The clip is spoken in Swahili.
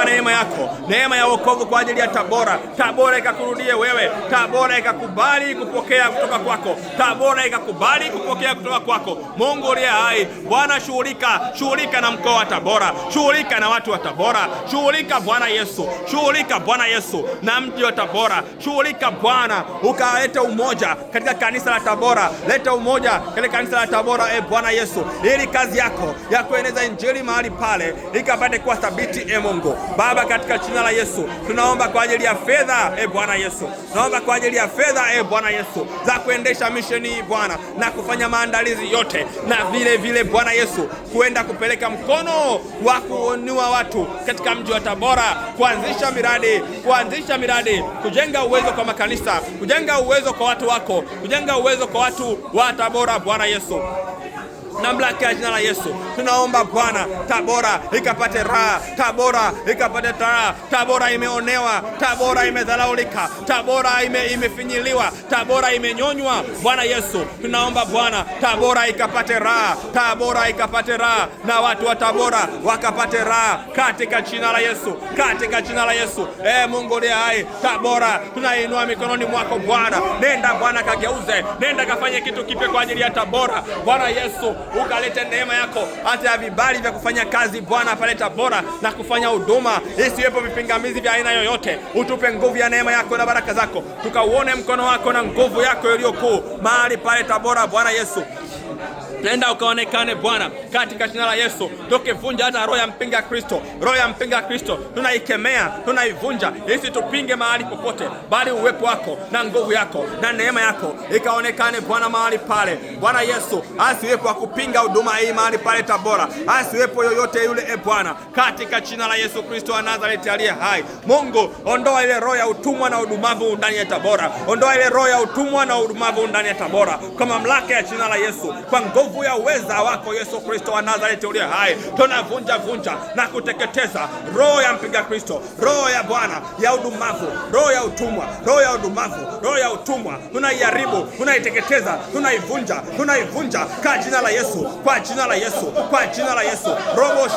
Toa neema yako, neema ya wokovu kwa ajili ya Tabora. Tabora ikakurudie wewe, Tabora ikakubali kupokea kutoka kwako, Tabora ikakubali kupokea kutoka kwako. Mungu uliye hai, Bwana shughulika, shughulika na mkoa wa Tabora, shughulika na watu wa Tabora, shughulika Bwana Yesu, shughulika Bwana Yesu na mji wa Tabora, shughulika Bwana, ukalete umoja katika kanisa la Tabora, leta umoja katika kanisa la Tabora, e Bwana Yesu, ili kazi yako ya kueneza injili mahali pale ikapate kuwa thabiti, e Mungu Baba, katika jina la Yesu tunaomba kwa ajili ya fedha, e Bwana Yesu, tunaomba kwa ajili ya fedha, e Bwana Yesu, za kuendesha misheni hii Bwana, na kufanya maandalizi yote, na vile vile Bwana Yesu kuenda kupeleka mkono wa kuonua watu katika mji wa Tabora, kuanzisha miradi, kuanzisha miradi, kujenga uwezo kwa makanisa, kujenga uwezo kwa watu wako, kujenga uwezo kwa watu wa Tabora, Bwana Yesu. Mamlaka ya jina la Yesu tunaomba Bwana, Tabora ikapate raha, Tabora ikapate raha. Tabora imeonewa, Tabora imedharaulika, Tabora imefinyiliwa, Tabora imenyonywa. Bwana Yesu tunaomba Bwana, Tabora ikapate raha, Tabora ikapate raha, na watu wa Tabora wakapate raha katika jina la Yesu, katika jina la Yesu. E Mungu uliye hai, Tabora tunainua mikononi mwako Bwana. Nenda Bwana kageuze, nenda kafanye kitu kipya kwa ajili ya Tabora Bwana Yesu, ukalete neema yako hata ya vibali vya kufanya kazi Bwana pale Tabora na kufanya huduma, isiwepo vipingamizi vya aina yoyote. Utupe nguvu ya neema yako na baraka zako, tukauone mkono wako na nguvu yako iliyo kuu mahali pale Tabora Bwana Yesu. Nenda ukaonekane Bwana katika jina la Yesu, tukivunja hata roho ya mpinga Kristo, roho ya mpinga Kristo tunaikemea, tunaivunja, isitupinge mahali popote, bali uwepo wako na nguvu yako na neema yako ikaonekane Bwana mahali pale. Bwana Yesu, asiwepo wa kupinga huduma hii mahali pale Tabora, asiwepo yoyote yule, e Bwana, katika jina la Yesu Kristo wa Nazareti aliye hai. Mungu, ondoa ile roho ya utumwa na udumavu ndani ya Tabora, ondoa ile roho ya utumwa na udumavu ndani ya Tabora kwa mamlaka ya jina la Yesu, kwa nguvu ya uweza wako Yesu Kristo wa Nazareti uliye hai, tunavunja vunja na kuteketeza roho ya mpinga Kristo, roho ya Bwana ya udumavu, roho ya utumwa, roho ya udumavu, roho ya utumwa, tunaiharibu, tunaiteketeza, tunaivunja, tunaivunja kwa jina la Yesu, kwa jina la Yesu, kwa jina la Yesu. Robo